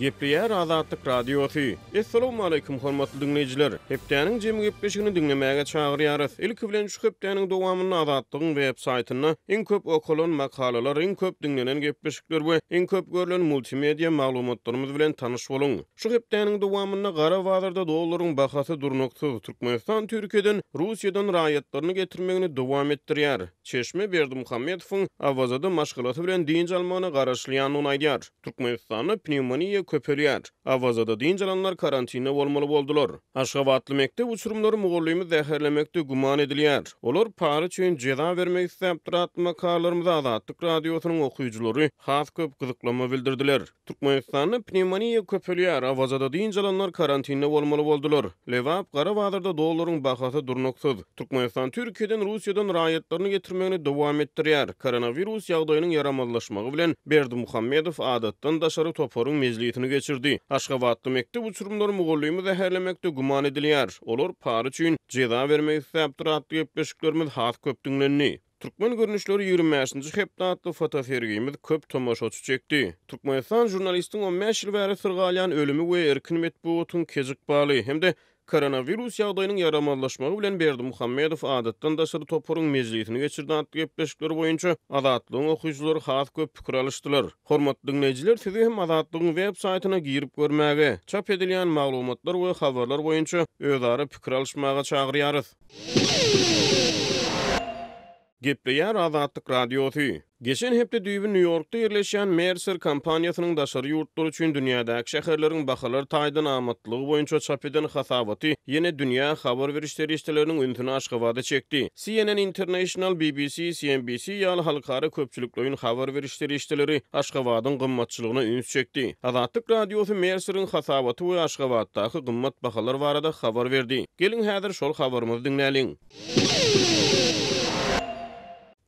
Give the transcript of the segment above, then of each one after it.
Gepleýär Azatlyk Radiosy. Essalawmaleýkim hormatly diňleýjiler! Hepdäniň jemi gepleşigini diňlemäge çagyrýarys. Ilki bilen şu hepdäniň dowamynda Azatlygyň web saýtynda iň köp okalan makalalar, iň köp diňlenen gepleşikler we iň köp görlen multimedia maglumatlarymyz bilen tanyş boluň. Şu hepdäniň dowamynda gara bazarda dollaryň bahasy durnuksyz, Türkmenistan Türkiýeden Russiýadan raýatlaryny getirmegini dowam etdirýär. Çeşme Berdimuhamedowyň Awazada maşgalasy bilen dynç almagyna garaşylýandygyny aýdýar. Türkmenistanda pnewmoniýa köpelýär. Awazada dynç alanlar karantinde bolmaly boldular. Aşgabatly mekdep uçurymlary mugallymy zäherlemekde güman edilýär. Olar para üçin jeza bermek isläpdir atly makalalarymyza Azatlyk Radiosynyň okyjylary has köp gyzyklanma bildirdiler. Türkmenistanda pnewmoniýa köpelýär, Awazada dynç alanlar karantinde bolmaly boldular. Lebap, gara bazarda dollaryň bahasy durnuksyz. Türkmenistan Türkiýeden, Russiýadan raýatlaryny getirmegini dowam etdirýär. Koronawirus ýagdaýynyň ýaramazlaşmagy bilen, Berdimuhamedow adatdan daşary toparyň mejlisini geçirdi. Aşgabatly mekdep uçurymlary mugallymy zäherlemekde güman edilýär. Olar para üçin jeza bermek isläpdir atly gepleşiklerimiz has köp diňlendi. Türkmen görnüşleri 25-nji hepde atly fotosergimiz köp tomaşaçy çekdi. Türkmenistan žurnalistiň on bäş ýyl bäri syrgalýan ölümi we erkin metbugatyň kej ykbaly hem-de koronawirus ýagdaýynyň ýaramazlaşmagy bilen Berdimuhamedow adatdan daşary toparyň mejlisini geçirdi atly gepleşikler boýunça Azatlygyň okyjylary has köp pikir alyşdylar. Hormatly diňleýjiler sizi hem Azatlygyň web saýtyna girip görmäge, çap edilýän maglumatlar we habarlar boýunça özara pikir alyşmaga çagyrýarys. Gepleýär Azatlyk Radiosy. Geçen hepde düýbi Nýu-Ýorkda ýerleşýän Mercer kompaniýasynyň daşary ýurtlar üçin dünýädäki şäherleriň bahalar taýdan amatlylygy boýunça çap eden hasabaty ýene dünýä habar beriş serişdeleriniň ünsüni Aşgabada çekdi. CNN International, BBC, CNBC ýaly halkara köpçülikleýin habar beriş serişdeleri Aşgabadyň gymmatçylygyna üns çekdi. Azatlyk Radiosy Merceriň hasabaty we Aşgabatdaky gymmat bahalar barada habar berdi. Geliň häzir şol habarymyzy diňläliň.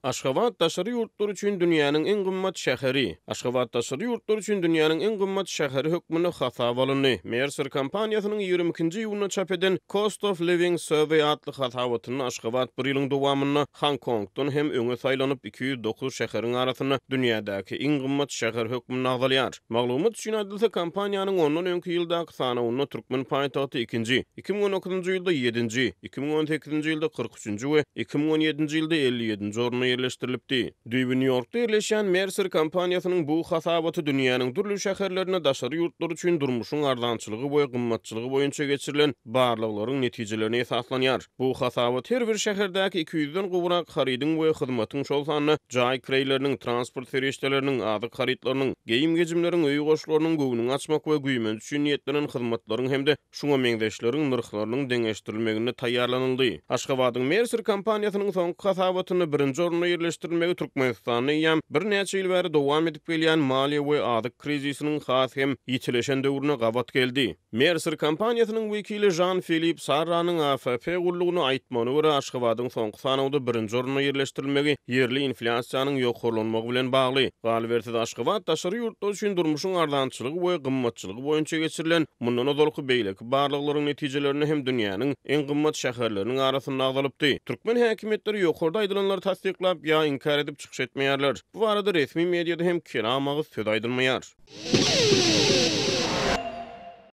Aşgabat daşary ýurtlar üçin dünýäniň iň gymmat şäheri. Aşgabat daşary ýurtlar üçin dünýäniň iň gymmat şäheri hökmünde hasaba alyndy. Mercer kompaniýasynyň 22-nji iýunda çap eden Cost of Living Survey atly hasabatynda Aşgabat bir ýylyň dowamynda Honkongdan hem öňe saýlanyp, 209 şäheriň arasynda dünýädäki iň gymmat şäher hökmünde agzalýar. Maglumat üçin aýdylsa, kompaniýanyň ondan öňki ýyldaky sanawynda türkmen paýtagty ikinji, 2019-njy ýylda ýedinji, 2018-nji ýylda 43-nji we 2017-nji ýylda 57-nji orunda ýerleşdirilipdi. Düýbi Nýu-Ýorkda ýerleşýän Mercer kompaniýasynyň bu hasabaty dünýäniň dürli şäherlerinde daşary ýurtlar üçin durmuşyň arzançylygy we gymmatçylygy boýunça geçirilen barlaglaryň netijelerine esaslanýar. Bu hasabat her bir şäherdäki 200-den gowrak harydyň we hyzmatyň, şol sanda jaý kireýleriniň, transport serişdeleriniň, azyk harytlarynyň, geýim-gejimleriň, öý goşlarynyň, göwnüňi açmak we güýmenç üçin niýetlenen hyzmatlaryň hem-de şuňa meňzeşleriň nyrhlarynyň deňeşdirilmeginde taýýarlanyldy. Aşgabadyň Mercer kompaniýasynyň soňky hasabatynda birinji orunda ýerleşdirilmegi Türkmenistanda eýýäm birnäçe ýyl bäri dowam edip gelýän maliýe we azyk krizisiniň has hem ýitileşen döwrüne gabat geldi. Mercer kompaniýasynyň wekili Žan-Filip Sarranyň AFP gullugyna aýtmagyna görä, Aşgabadyň soňky sanawda birinji orunda ýerleşdirilmegi ýerli inflýasiýanyň ýokarlanmagy bilen bagly. Galyberse-de, Aşgabat daşary ýurtlar üçin durmuşyň arzançylygy we gymmatçylygy boýunça geçirilen mundan ozalky beýleki barlaglaryň netijelerinde hem dünýäniň iň gymmat şäherleriniň arasynda agzalypdy. Türkmen häkimiýetleri ýokarda aýdylanlary tassyklap ýa inkär edip çykyş etmeýärler. Bu barada resmi mediada hem kelam agyz söz aýdylmaýar.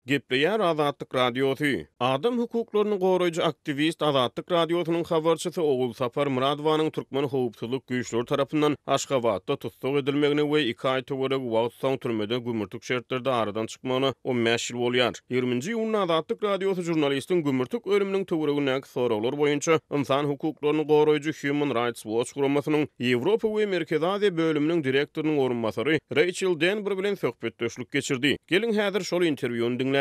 Gepleýär Azatlyk Radiosy. Adam hukuklaryny goraýjy aktiwist Azatlyk Radiosynyň habarçysy Ogulsapar Myradowanyň türkmen howpsuzlyk güýçleri tarapyndan Aşgabatda tussag edilmegine we iki aý töweregi wagt soň türmede gümürtik şertlerde aradan çykmagyna on bäş ýyl bolýar. 20-nji iýunda Azatlyk Radiosy žurnalistiň gümürtik ölüminiň töweregindäki soraglar boýunça ynsan hukuklaryny goraýjy Human Rights Watch guramasynyň Ýewropa we Merkezi Aziýa bölüminiň direktorynyň orunbasary Reýçel Denber bilen söhbetdeşlik geçirdi. Geliň häzir şol interwýuny diňläliň.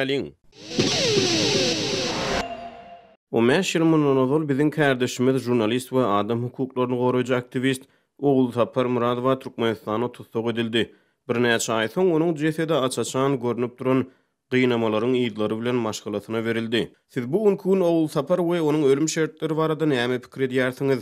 On bäş ýyl mundan ozal biziň kärdeşimiz, žurnalist we adam hukuklaryny goraýjy aktiwist Ogulsapar Myradowa Türkmenistanda tussag edildi. Birnäçe aý soň onuň jesedi aç-açan görnüp duran gynamalaryň yzlary bilen maşgalasyna berildi. Siz bu günki gün Ogulsapar we onuň ölüm şertleri barada näme pikir edýärsiňiz?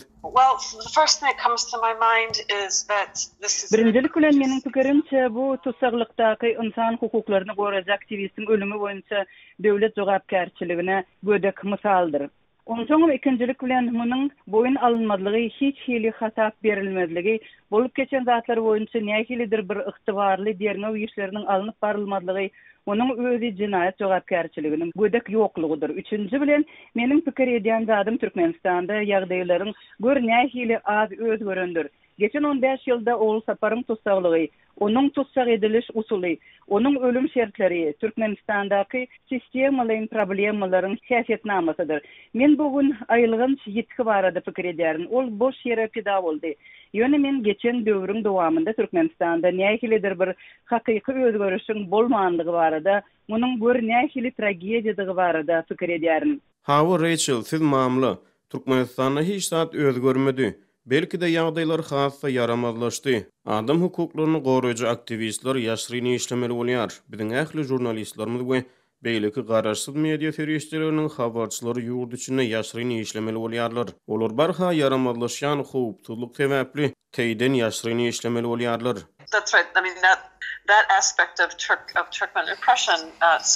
Birinjilik bilen meniň pikirimçe bu tussaglykdaky ynsan hukuklaryny goraýjy aktiwistiň ölümi boýunça döwlet jogapkärçiligine gödek mysaldyr. Onsoňam ikinjilik bilen munuň boýun alynmazlygy hiç hili hasap berilmezligi, bolup geçen zatlar boýunça nähilidir bir ygtybarly derňew işleriniň alnyp barylmazlygy. Munuň özi jenaýat jogapkärçiliginiň gödek ýoklugydyr. Üçünji bilen, meniň pikir edýän zadym Türkmenistanda ýagdaýlaryň gör nähili az özgerendir. Geçen on bäş ýylda Ogulsaparyň tussaglygy, onuň tussag ediliş usuly, onuň ölüm şertleri Türkmenistandaky sistemalaýyn problemalaryň häsiýetnamasydyr. Men bu gün aýylganç ýitgi barada pikir edýärin. Ol boş ýere pida boldy. Ýöne men geçen döwrüň dowamynda Türkmenistanda nähilidir bir hakyky özgerişiň bolmandygy barada, munuň gör nähili tragediýadygy barada pikir edýärin. Hawa, Reýçel, siz mamla. Türkmenistanda hiç zat özgermedi. Belki-de, ýagdaýlar has-da ýaramazlaşdy. Adam hukuklaryny goraýjy aktiwistler ýaşryn işlemeli bolýar. Biziň ähli žurnalistlerimiz we beýleki garaşsyz media serişdeleriniň habarçylary ýurt içinde ýaşryn işlemeli bolýarlar. Olar barha ýaramazlaşýan howpsuzlyk sebäpli teýden ýaşryn işlemeli bolýarlar. That's right. I mean that that aspect of Turk of Turkmen repression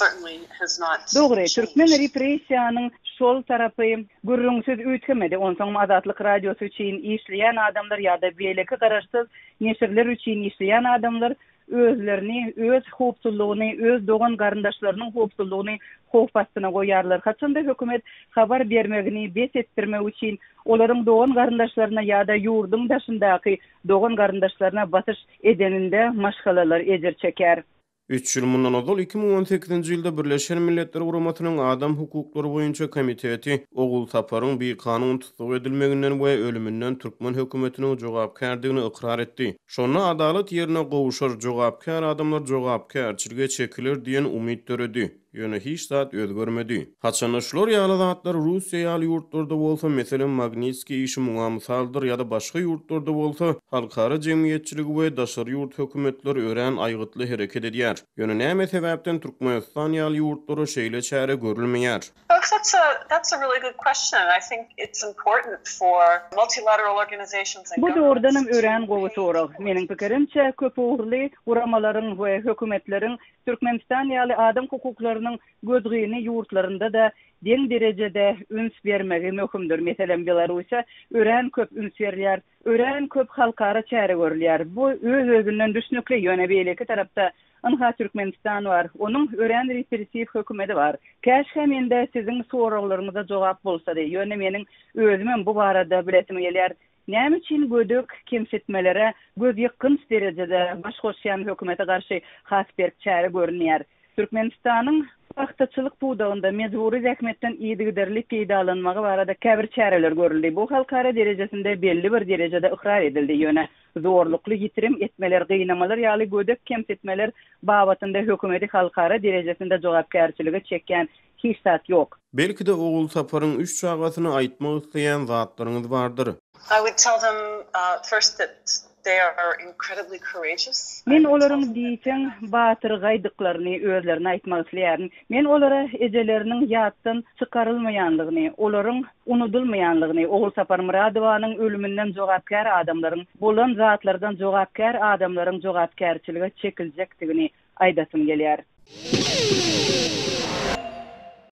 certainly has not Dogry, türkmen repressiýanyň şol tarapy gürrüňsiz üýtgemedi. Onsoňam Azatlyk Radiosy üçin işleýän adamlar ýa-da beýleki garaşsyz neşirler üçin işleýän adamlar özlerini, öz howpsuzlygyny, öz dogan-garyndaşlarynyň howpsuzlygyny howp astyna goýýarlar. Haçanda hökümet habar bermegini bes etdirmek üçin olaryň dogan-garyndaşlaryna ýa-da ýurduň daşyndaky dogan-garyndaşlaryna basyş edeninde maşgalalar ejir çeker. Üç ýyl mundan ozal, 2018-nji ýylda Birleşen Milletler Guramasynyň Adam hukuklary boýunça komiteti Ogulsaparyň bikanun tussag edilmeginden we ölüminden türkmen hökümetiniň jogapkärdigini ykrar etdi. Şonda adalat ýerine gowşar, jogapkär adamlar jogapkärçilige çekiler diýen umyt döredi. Ýöne hiç zat özgermedi. Haçanda şular ýaly zatlar Russiýa ýaly ýurtlarda bolsa, meselem, Magnitskiý işi muňa mysaldyr, ýa-da başga ýurtlarda bolsa, halkara jemgyýetçiligi we daşary ýurt hökümetleri örän aýgytly hereket edýär. Ýöne näme sebäpden Türkmenistan ýaly ýurtlara şeýle çäre görülmeýär? That's a that's a really good question and I think it's important for multilateral organizations and Bu dogrudanam governments to örän gowy pay sorag. Meniň pikirimçe, köpugurly guramalaryň we hökümetleriň Türkmenistan ýaly adam hukuklarynyň gözgyny ýurtlarynda-da deň derejede üns bermegi möhümdir. Meselem, Belarusa örän köp üns berilýär, örän köp halkara çäre görülýär. Bu öz-özünden düşnükli, ýöne beýleki tarapda, ynha, Türkmenistan bar, onuň örän repressiw hökümeti bar. Käşgä mende siziň soraglaryňyza jogap bolsady, ýöne meniň özümem bu barada bilesim gelýär. Näme üçin gödek kemsitmelere gözýykgynç derejede baş goşýan hökümete garşy has berk çäre görünmeýär? Türkmenistanyň pagtaçylyk pudagynda mejbury zähmetden yzygiderli peýdalanmagy barada käbir çäreler görüldi. Bu halkara derejesinde belli bir derejede ykrar edildi. Ýöne zorlukly ýitirim etmeler, gynamalar ýaly gödek kemsitmeler babatynda hökümeti halkara derejesinde jogapkärçilige çekýän hiç zat ýok. Belki-de Ogulsaparyň üç çagasyna aýtmak isleýän zatlaryňyz bardyr. I would tell them first that they are incredibly courageous. Men olaryň diýseň batyrgaýdyklaryny özlerine aýtmak isleýärin. Men olara ejeleriniň ýatdan çykarylmaýanlygyny, olaryň unudylmaýanlygyny, Ogulsapar Myradowanyň ölüminden jogapkär adamlaryň, bolan zatlardan jogapkär adamlaryň jogapkärçilige çekiljekdigini aýdasym gelýär.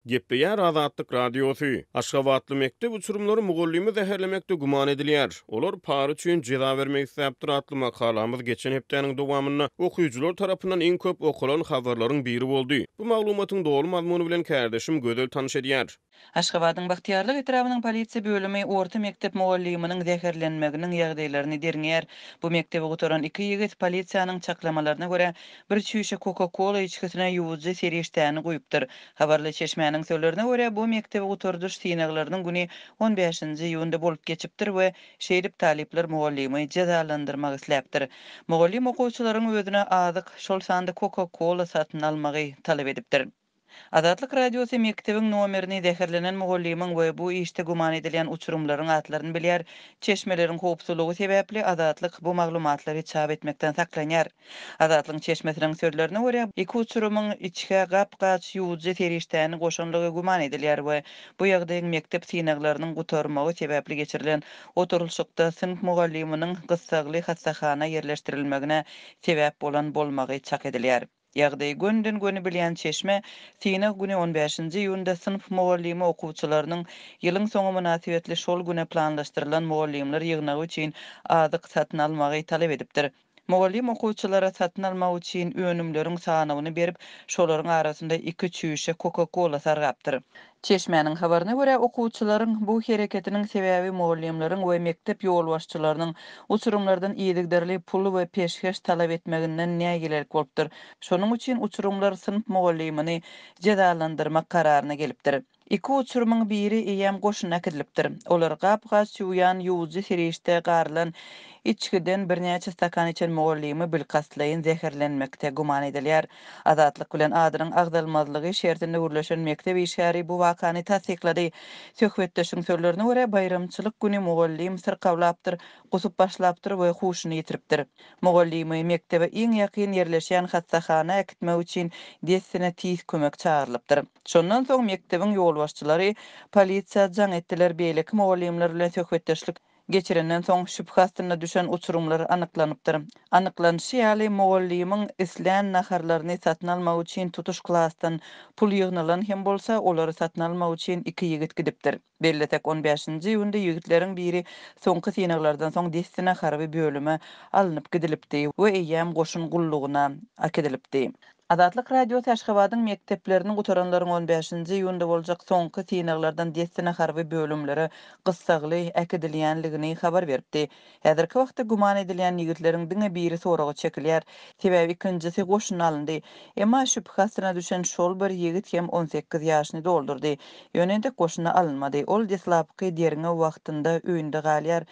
Gepleýär Azatlyk Radiosy. Aşgabatly mekdep uçurymlary mugallymy zäherlemekde güman edilýär. Olar para üçin jeza bermek isläpdir atly makalamyz geçen hepdäniň dowamynda okyjylar tarapyndan iň köp okalan habarlaryň biri boldy. Bu maglumatyň doly mazmuny bilen kärdeşim Gözel tanyş edýär. Aşgabadyň Bagtyýarlyk etrabynyň polisiýa bölümi orta mekdep mugallymynyň zäherlenmeginiň ýagdaýlaryny derňeýär. Bu mekdebi gutaran iki ýigit, polisiýanyň çaklamalaryna görä, bir çüýşe Coca-Cola içgisine ýuwujy serişdäni guýupdyr. Habarly çeşmäniň sözlerine görä, bu mekdebi gutardyş synaglarynyň güni on bäşinji iýunda bolup geçipdir we şeýdip talyplar mugallymy jezalandyrmak isläpdir. Mugallym okuwçylaryň özüne azyk, şol sanda Coca-Cola satyn almagy talap edipdir. Azatlyk Radiosy mekdebiň nomerini, zäherlenen mugallymyň we bu işde güman edilýän uçurymlaryň atlaryny bilýär. Çeşmeleriň howpsuzlygy sebäpli Azatlyk bu maglumatlary çap etmekden saklanýar. Azatlygyň çeşmesiniň sözlerine görä, iki uçurymyň içgä gap-gaç ýuwujy serişdäni goşanlygy güman edilýär we bu ýagdaýyň mekdep synaglarynyň gutarmagy sebäpli geçirilen oturylyşykda synp mugallymynyň gyssagly hassahana ýerleşdirilmegine sebäp bolan bolmagy çak edilýär. Ýagdaýy gönden-göni bilýän çeşme, synag güni on bäşinji iýunda synp mugallymy okuwçylarynyň ýylyň soňy mynasybetli şol güne planlaşdyrylan mugallymlar ýygnagy üçin azyk satyn almagy talap edipdir. Mugallym okuwçylara satyn almak üçin önümleriň sanawyny berip, şolaryň arasynda iki çüýşe Coca-Cola sargapdyr. Çeşmäniň habaryna görä, okuwçylaryň bu hereketiniň sebäbi mugallymlaryň we mekdep ýolbaşçylarynyň uçurymlardan yzygiderli pul we peşgeş talap etmeginden nägilelik bolupdyr. Şonuň üçin uçurymlar synp mugallymyny jezalandyrmak kararyna gelipdir. Iki uçurymyň biri eýýäm goşuna äkidilipdir. Olar gap-gaç ýuwýan ýuwujy serişde garylan içgiden birnäçe stakan içen mugallymy bilkastlaýyn zäherlenmekde güman edilýär. Azatlyk bilen adynyň agzalmazlygy şertinde gürleşen mekdep işgäri bu wakany tassyklady. Söhbetdeşiň sözlerine görä, baýramçylyk güni mugallym syrkawlapdyr, gusup başlapdyr we huşuny ýitiripdir. Mugallymy mekdebe iň ýakyn ýerleşýän hassahana äkitmek üçin dessine tiz kömek çagyrylypdyr. Şondan soň mekdebiň ýolbaşçylary polisiýa jaň etdiler, beýleki mugallymlar bilen söhbetdeşlik geçirenden soň şübhe astynda düşen uçurymlar anyklanypdyr. Anyklanyşy ýaly, mugallymyň islän naharlaryny satyn almak üçin tutuş klasdan pul ýygnalan hem bolsa, olary satyn almak üçin iki ýigit gidipdir. Bellesek, on bäşinji iýunda ýigitleriň biri soňky synaglardan soň dessine harby bölüme alnyp gidilipdi we eýýäm goşun gullugyna äkidilipdi. Azatlyk Radiosy Aşgabadyň mekdeplerini gutaranlaryň on bäşinji iýunda boljak soňky synaglardan dessine harby bölümlere gyssagly äkidilýänligini habar beripdi. Häzirki wagtda güman edilýän ýigitleriň diňe biri soraga çekilýär. Sebäbi ikinjisi goşuna alyndy. Emma şübhe astyna düşen şol bir ýigit hem 18 ýaşyny doldurdy. Ýöne entek goşuna alynmady. Ol deslapky derňew wagtynda öýünde galýar.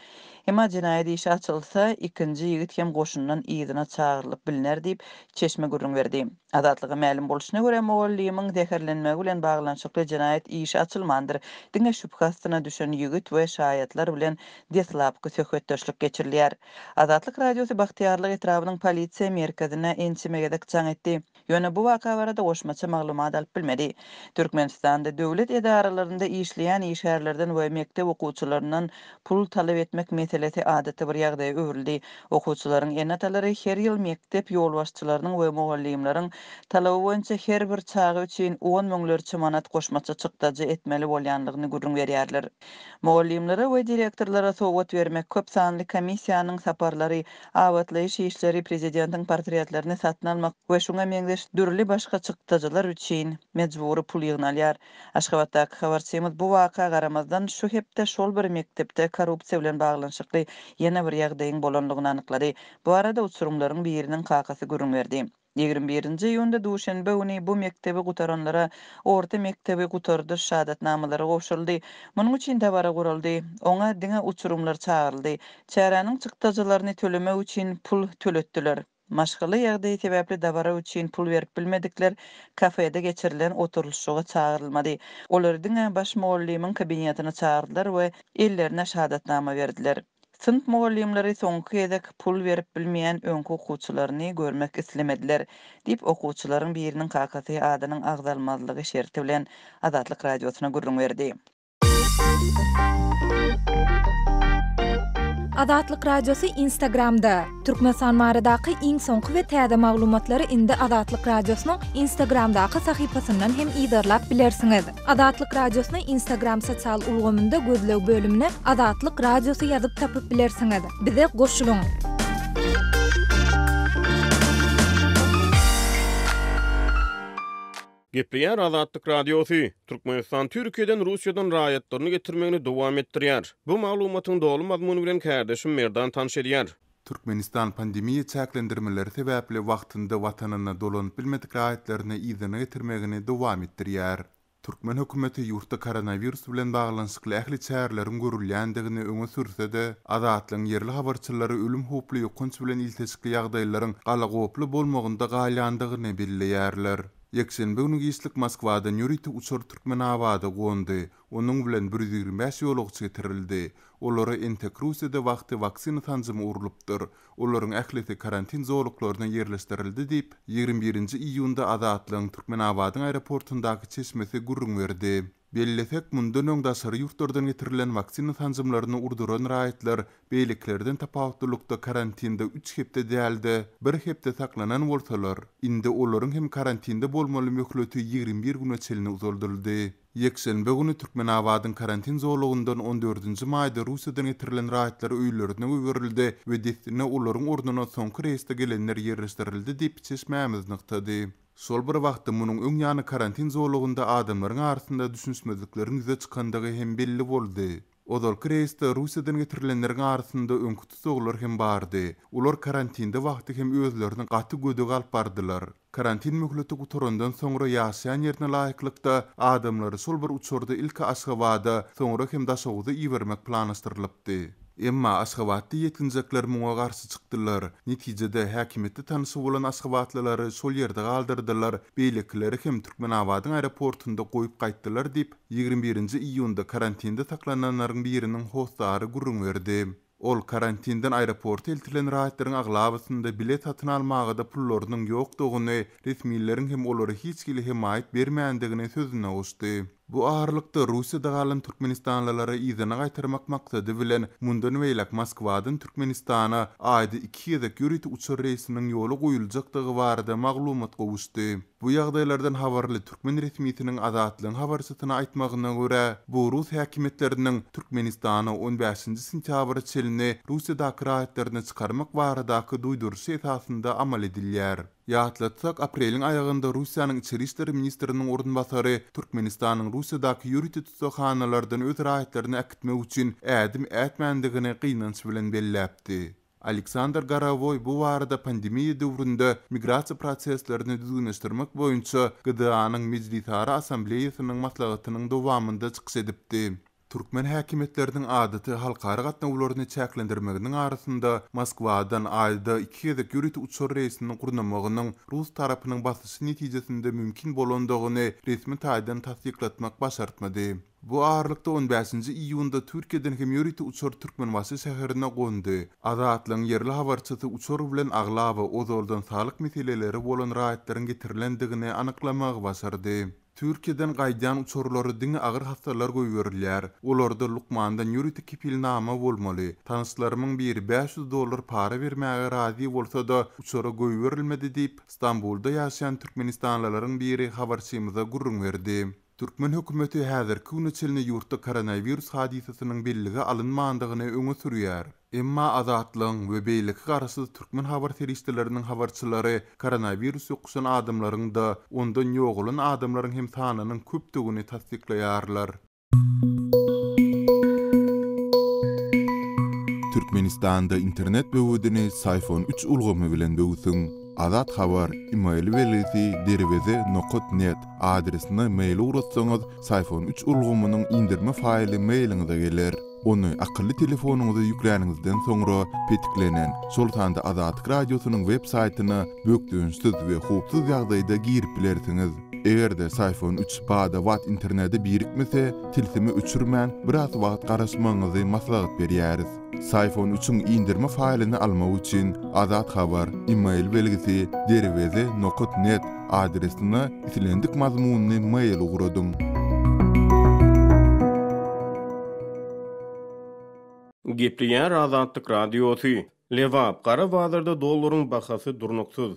Emma jenaýat işi açylsa, ikinji ýigit hem goşundan yzyna çagyrylyp bilner diýip, çeşme gürrüň berdi. Azatlyga mälim bolşuna görä, mugallymyň zäherlenmegi bilen baglanyşykly jenaýat işi açylmandyr, diňe şübhe astyna düşen ýigit we şaýatlar bilen deslapky söhbetdeşlik geçirilýär. Azatlyk Radiosy Bagtyýarlyk etrabynyň polisiýa merkezine ençeme gezek jaň etdi. Ýöne bu waka barada goşmaça maglumat alyp bilmedi. Türkmenistanda döwlet edaralarynda işleýän işgärlerden we mekdep okuwçylaryndan pul talap etmek meselesi adaty bir ýagdaýa öwrüldi. Okuwçylaryň ene-atalary her ýyl mekdep ýolbaşçylarynyň we mugallymlaryň talaby boýunça her bir çaga üçin on müňlerçe manat goşmaça çykdajy etmeli bolýanlygyny gürrüň berýärler. Mugallymlara we direktorlara sowgat bermek, köp sanly komissiýanyň saparlary, abatlaýyş işleri, prezidentiň portretlerini satyn almak we şuňa meňzeş dürli başga çykdajylar üçin mejbury pul ýygnalýar. Aşgabatdaky habarçymyz bu waka garamazdan, şu hepde şol bir mekdepde korrupsiýa bilen baglanyşykly ýene bir ýagdaýyň bolanlygyny anyklady. Bu barada uçurymlaryň biriniň kakasy gürrüň berdi. 21-nji iýunda duşenbe güni bu mekdebi gutaranlara orta mekdebi gutardyş şahadatnamalary gowşuryldy. Munuň üçin dabara guraldy. Oňa diňe uçurymlar çagyryldy. Çäräniň çykdajylaryny tölemek üçin pul töletdiler. Maşgala ýagdaýy sebäpli dabara üçin pul berip bilmedikler kafede geçirilen oturylyşyga çagyrylmady. Olary diňe baş mugallymyň kabinetine çagyrdylar we ellerine şahadatnama berdiler. Synp mugallymlary soňky gezek pul berip bilmeýän öňki okuwçylaryny görmek islemediler, diýip, okuwçylaryň biriniň kakasy adynyň agzalmazlygy şerti bilen Azatlyk Radiosyna gürrüň berdi. Azatlyk Radiosy Instagramda, Türkmenistan baradaky iň soňky we täze maglumatlary indi Azatlyk Radiosynyň Instagramdaky sahypasyndan hem yzarlap bilersiňiz. Azatlyk Radiosyny Instagram sosial ulgamynda gözleg bölümine Azatlyk Radiosy ýazyp tapyp bilersiňiz. Bize goşulyň! Gepleýär Azatlyk Radiosy, Türkmenistan Türkiýeden Russiýadan raýatlaryny getirmegini dowam etdirýär. Bu maglumatyň doly mazmuny bilen kärdeşim Merdan tanyş edýär. Türkmenistan pandemiýa çäklendirmeleri sebäpli wagtynda watanyna dolanyp bilmedik raýatlaryny yzyna getirmegini dowam etdirýär. Türkmen hökümeti ýurtda koronawirus bilen baglanyşykly ähli çäreleriň görülýändigini öňe sürse-de, Azatlygyň ýerli habarçylary ölüm howply ýokanç bilen ilteşikli ýagdaýlaryň galagoply bolmagynda galýandygyny belleýärler. Ýekşenbe güni giçlik Moskwadan ýörite uçar Türkmenabada gondy. Onuň bilen 125 ýolagçy getirildi. Olara entek Russiýada wagty waksina sanjymy urlupdyr. Olaryň ählisi karantin zolaklaryna ýerleşdirildi diýip, 21-nji iýunda Azatlygyň Türkmenabadyň aeroportundaky çeşmesi gürrüň berdi. Bellesek, mundan öň daşary ýurtlardan getirilen waksina sanjymlaryny urduran raýatlar beýlekilerden tapawutlylykda karantinde üç hepde däl-de, bir hepde saklanan bolsalar, indi olaryň hem karantinde bolmaly möhleti 21 güne çenli uzaldyldy. Ýekşenbe güni Türkmenabadyň karantin zolagyndan on dördünji maýda Russiýadan getirilen raýatlar öýlerine goýberildi we dessine olaryň ornuna soňky reýsde gelenler ýerleşdirildi diýip, çeşmämiz nygtady. Şol bir wagtda, munuň öň ýany karantin zolagynda adamlaryň arasynda düşünişmezlikleriň ýüze çykandygy hem belli boldy. Ozalky reýsde Russiýadan getirilenleriň arasynda öňki tussaglar hem bardy. Olar karantinde wagty hem özlerini gaty gödek alyp bardylar. Karantin möhleti gutarandan soňra ýaşaýan ýerine laýyklykda adamlary şol bir uçarda ilki Aşgabada, soňra hem Daşoguza ibermek planlaşdyrylypdy. Emma aşgabatly ýetginjekler muňa garşy çykdylar. Netijede, häkimiýetde tanyşy bolan aşgabatlylary şol ýerde galdyrdylar, beýlekileri hem Türkmenabadyň aeroportunda goýup gaýtdylar diýip, 21-nji iýunda karantinde saklananlaryň biriniň hossary gürrüň berdi. Ol karantinden aeroporta eltilen raýatlaryň aglabasynda bilet satyn almaga-da pullarynyň ýokdugyny, resmileriň hem olara hiç hili hemaýat bermändigini sözüne goşdy. Bu aralykda, Russiýada galan türkmenistanlylary yzyna gaýtarmak maksady bilen, mundan beýläk Moskwadan Türkmenistana aýda iki gezek ýörite uçar reýsiniň ýola goýuljakdygy barada maglumat gowuşdy. Bu ýagdaýlardan habarly türkmen resmisiniň Azatlygyň habarçysyna aýtmagyna görä, bu rus häkimiýetleriniň Türkmenistana on bäşinji sentýabra çenli Russiýadaky raýatlaryny çykarmak baradaky duýduryşy esasynda amal edilýär. Ýatlatsak, apreliň aýagynda Russiýanyň içeri işler ministriniň orunbasary Türkmenistanyň Russiýadaky ýörite tussaghanalardan öz raýatlaryny äkitmek üçin ädim ätmändigini gynanç bilen belläpdi. Aleksandr Gorowoý bu barada pandemiýa döwründe migrasiýa proseslerini düzgünleşdirmek boýunça GDA-nyň Mejlisara Assambleýasynyň maslahatynyň dowamynda çykyş edipdi. Türkmen häkimiýetleriniň adaty halkara gatnawlaryny çäklendirmeginiň arasynda Moskwadan aýda iki gezek ýörite uçar reýsini gurnamagynyň rus tarapynyň basyşy netijesinde mümkin bolandygyny resmi taýdan tassyklatmak başartmady. Bu aralykda on bäşinji iýunda Türkiýeden hem ýörite uçar Türkmenbaşy şäherine gondy. Azatlygyň ýerli habarçysy uçar bilen aglaba ozaldan saglyk meseleleri bolan raýatlaryň getirilendigini anyklamagy başardy. Türkiýeden gaýdýan uçarlara diňe agyr hassalar goýberilýär. Olarda lukmandan ýörite kepilnama bolmaly. Tanyşlarymyň biri 500 dollar para bermäge razy bolsa-da, uçara goýberilmedi diýip, Stambulda ýaşaýan türkmenistanlylaryň biri habarçymyza gürrüň berdi. Türkmen hökümeti häzirki güne çenli ýurtda koronawirus hadysasynyň bellige alynmandygyny öňe sürýär. Emma Azatlygyň we beýleki garaşsyz türkmen habar serişdeleriniň habarçylary koronawirus ýokuşan adamlaryň-da, ondan ýogalan adamlaryň hem sanynyň köpdügini tassyklaýarlar. Türkmenistanda internet böwedini Syfon üç ulgamy bilen böwsüň. Azat Habar, email belgisi derweze nokat net, adresine mail ugratsaňyz, Syfon üç ulgamynyň indirme faýly mailiňize geler. Ony akylly telefonyňyza ýükläniňizden soňra, petiklenen, şol sanda Azatlyk Radiosynyň web saýtyna bökdençsiz we howpsuz ýagdaýda girip bilersiňiz. Eger-de Syfon üç bada-bat internete birikmese, tilsimi öçürmän, biraz wagt garaşmagyňyzy maslahat berýäris. Syfon üçiň indirme faýlyny almak üçin Azat Habar, email belgisi, derweze nokat net, adresine islendik mazmunly mail ugradyň. Gepleýär Azatlyk Radiosy. Lebap, gara bazarda dollaryň bahasy durnuksyz.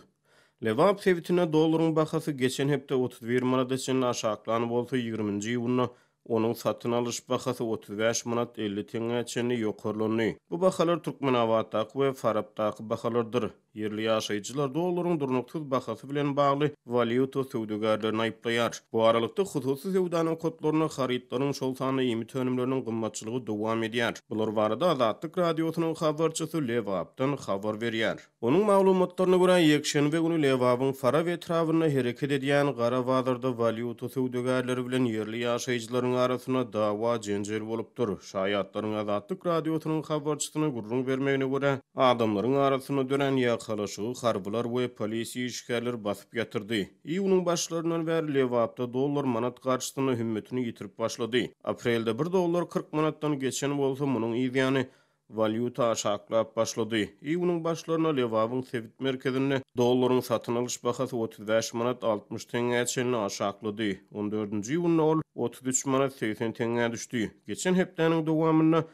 Lebap sebitinde dollaryň bahasy geçen hepde 31 manada çenli aşaklan bolsa, ýigriminji iýunda Onuň satyn alyş bahasy 35 manat 50 teňňä çenli ýokarlandy. Bu bahalar Türkmenabatdaky we Farapdaky bahalardyr. Ýerli ýaşaýjylar dollaryň durnuksyz bahasy bilen bagly walýuta söwdagärlerini aýyplaýar. Bu aralykda, hususy söwda nokatlarynda harytlaryň, şol sanda iýmit önümleriniň gymmatçylygy dowam edýär. Bular barada Azatlyk Radiosynyň habarçysy Lebapdan habar berýär. Onuň maglumatlaryna görä, ýekşenbe güni Lebabyň Farap etrabynda hereket edýän gara bazarda walýuta söwdagärleri bilen ýerli ýaşaýjylaryň arasynda dawa-jenjel bolupdyr. Şaýatlaryň Azatlyk Radiosynyň habarçysyna gürrüň bermegine görä, adamlaryň arasynda dörän ýakalaşygy harbylar we polisiýa işgärleri basyp ýatyrdy. Iýunyň başlaryndan bäri Lebapda dollar manat garşysynda hümmetini ýitirip başlady. Aprelde bir dollar 40 manatdan geçen bolsa, munuň yzýany Walýuta aşaklap başlady. Iýunyň başlarynda Lebabyň sebit merkezinde dollaryň satyn alyş bahasy 35 manat 60 teňňä çenli aşaklady. On dördünji iýunda ol 33 manat 80 teňňä düşdi. Geçen hepdäniň dowamynda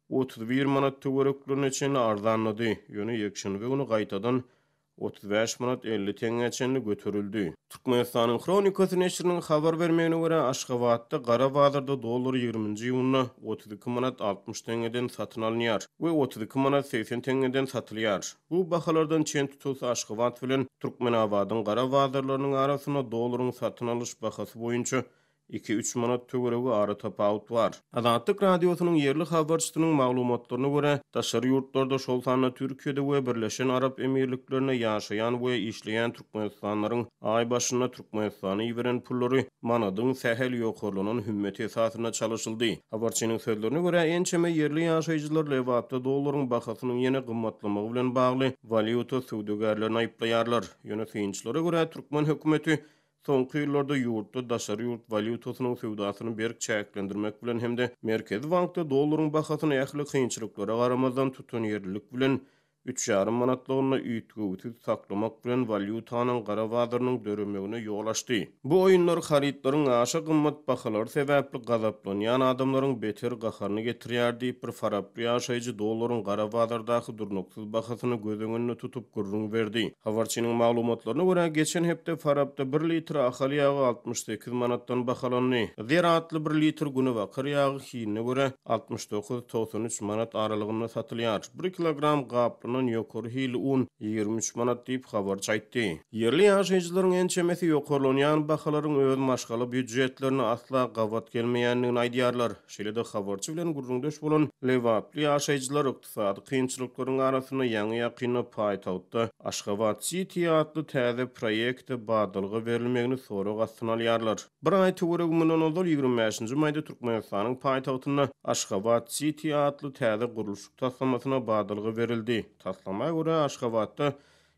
31 manat töwereklerine çenli arzanlady. Ýöne ýekşenbe güni gaýtadan. 35 manat 50 teňňä çenli göterildi. Türkmenistanyň Hronikasy neşiriniň habar bermegine görä, Aşgabatda gara bazarda dollar ýigriminji iýunda 32 manat 60 teňňeden satyn alynýar we 32 manat 80 teňňeden satylýar. Bu bahalardan çen tutulsa, Aşgabat bilen Türkmenabadyň gara bazarlarynyň arasynda dollaryň satyn alyş bahasy boýunça iki-üç manat töweregi aratapawut bar. Azatlyk Radiosynyň ýerli habarçysynyň maglumatlaryna görä, daşary ýurtlarda, şol sanda Türkiýede we Birleşen Arap Emirliklerinde ýaşaýan we işleýän türkmenistanlylaryň aý başynda Türkmenistana iberen pullary manadyň sähel ýokarlanan hümmeti esasynda çalyşyldy. Habarçynyň sözlerine görä, ençeme ýerli ýaşaýjylar Lebapda dollaryň bahasynyň ýene gymmatlamagy bilen bagly walýuta söwdagärlerini aýyplaýarlar. Ýöne synçylara görä, türkmen hökümeti soňky ýyllarda ýurtda daşary ýurt walýutasynyň söwdasyny berk çäklendirmek bilen hem-de Merkezi bankda dollaryň bahasyny ähli kynçylyklara garamazdan tutanýerlilik bilen üç ýarym manatlygynda üýtgewsiz saklamak bilen walýutanyň gara bazarynyň döremegine ýol açdy. Bu oýunlar harytlaryň aşa gymmat bahalary sebäpli gazaplanýan adamlaryň beter gaharyny getirýär diýip, bir faraply ýaşaýjy dollaryň gara bazardaky durnuksyz bahasyny göz öňünde tutup gürrüň berdi. Habarçynyň maglumatlaryna görä, geçen hepde Farapda bir litr Ahal ýagy 68 manatdan bahalandy. Zer atly bir litr günebakar ýagy hiline görä, 69, 93 manat aralygynda satylýar. Bir kilogram gaplanan ýokary hilli un 23 manat diýip, habarçy aýtdy. Ýerli ýaşaýjylaryň ençemesi ýokarlanýan bahalaryň öz maşgala býujetlerine asla gabat gelmeýändigini aýdýarlar. Şeýle-de habarçy bilen gürrüňdeş bolan lebaply ýaşaýjylar Ykdysady kynçylyklaryň arasynda ýaňy-ýakynda paýtagtda Aşgabat Siti atly täze proýekte badalga berilmegini sorag astyna alýarlar. Bir aý töweregi mundan ozal, 25 nji maýda Türkmenistanyň paýtagtynda Aşgabat Siti atly täze gurluşyk taslamasyna badalga berildi. Taslama görä, Aşgabatda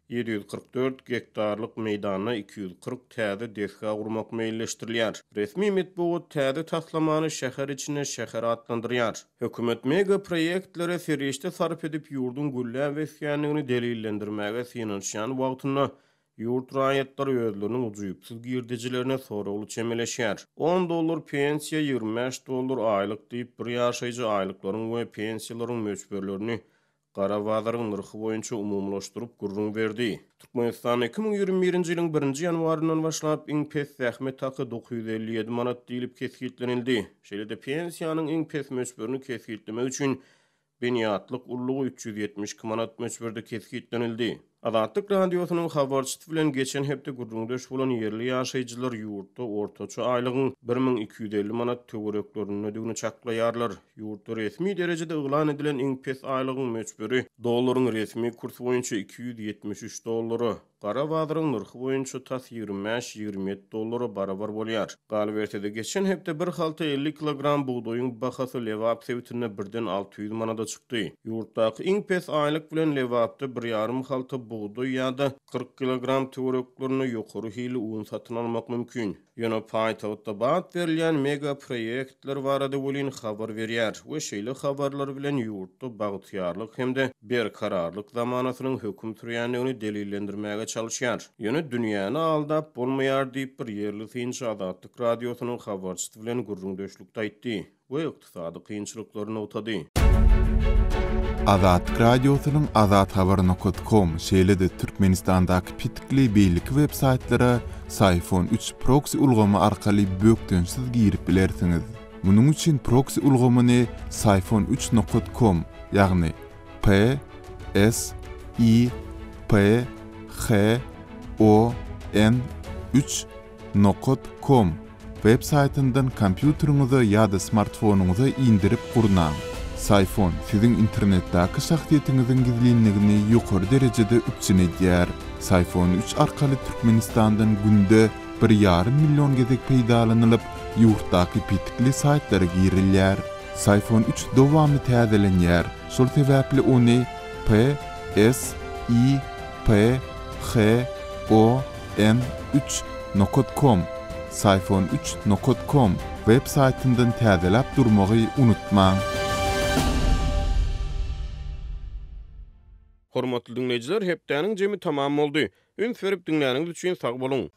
744 gektarlyk meýdanda 240 täze desga gurmak meýilleşdirilýär. Resmi metbugat täze taslamany şäher içinde şäher atlandyrýar. Hökümet mega proýektlere serişde sarp edip ýurduň gülläp ösýändigini delillendirmäge synanyşýan wagtynda, ýurt raýatlary özleriniň ujypsyz girdejilerine soragly çemeleşýär. On dollar pensiýa, 25 dollar aýlyk diýip, bir ýaşaýjy aýlyklaryň we pensiýalaryň möçberlerini gara bazaryň nyrhy boýunça umumylaşdyryp gürrüň berdi. Türkmenistanda 2021-nji ýylyň birinji ýanwaryndan başlap iň pes zähmet haky 957 manat diýlip kesgitlenildi. Şeýle-de pensiýanyň iň pes möçberini kesgitlemek üçin binýatlyk ullugy 372 manat möçberde kesgitlenildi. Azatlyk Radiosynyň habarçysy bilen geçen hepde gürrüňdeş bolan ýerli ýaşaýjylar ýurtda ortaça aýlygyň 1250 manat töwereklerindedigini çaklaýarlar. Ýurtda resmi derejede yglan edilen iň pes aýlygyň möçberi dollaryň resmi kursy boýunça 273 dollara, Gara bazaryň nyrhy boýunça tas 25-27 dollara barabar bolýar. Galyberse-de, geçen hepde bir halta 50 kilogram bugdaýyň bahasy Lebap sebitinde birden 600 manada çykdy. Ýurtdaky iň pes aýlyk bilen Lebapda bir ýarym halta bugdaý ýa-da 40 kilogram töwereklerinde ýokary hilli un satyn almak mümkin. Ýöne paýtagtda bat berilýän mega proýektler barada welin habar berýär we şeýle habarlar bilen ýurtda bagtyýarlyk hem-de berkararlyk zamanasynyň höküm sürýändigini delillendirmäge çalyşýar. Ýöne dünýäni aldap bolmaýar diýip, bir ýerli synçy Azatlyk Radiosynyň habarçysy bilen gürrüňdeşlikde aýtdy. we ykdysady kynçylyklary nygtady. Azatlyk Radiosynyň Azathabar nokat kom, şeýle-de Türkmenistandaky petikli beýleki web saýtlara Syfon üç proksi ulgamy arkaly bökdençsiz girip bilersiňiz. Munuň üçin proksi ulgamyny Syfon üç nokat kom, ýagny P S I P H O N üç Nokat kom web saýtyndan kompýuteriňize ýa-da smartfonyňyza indirip gurnaň. Syfon siziň internetdäki şahsyýetiňiziň gizlinligini ýokary derejede üpjün edýär. Syfon üç arkaly Türkmenistandan günde bir ýarym million gezek peýdalanylyp, ýurtdaky petikli saýtlara girilýär. Syfon üç dowamly täzelenýär, şol sebäpli ony P S I P H O N üç nokat kom Syfon üç nokat kom web saýtyndan täzeläp durmagy unutmaň. Hormatly diňleýjiler, hepdäniň jemi tamam boldy. Üns berip diňläniňiz üçin sag boluň!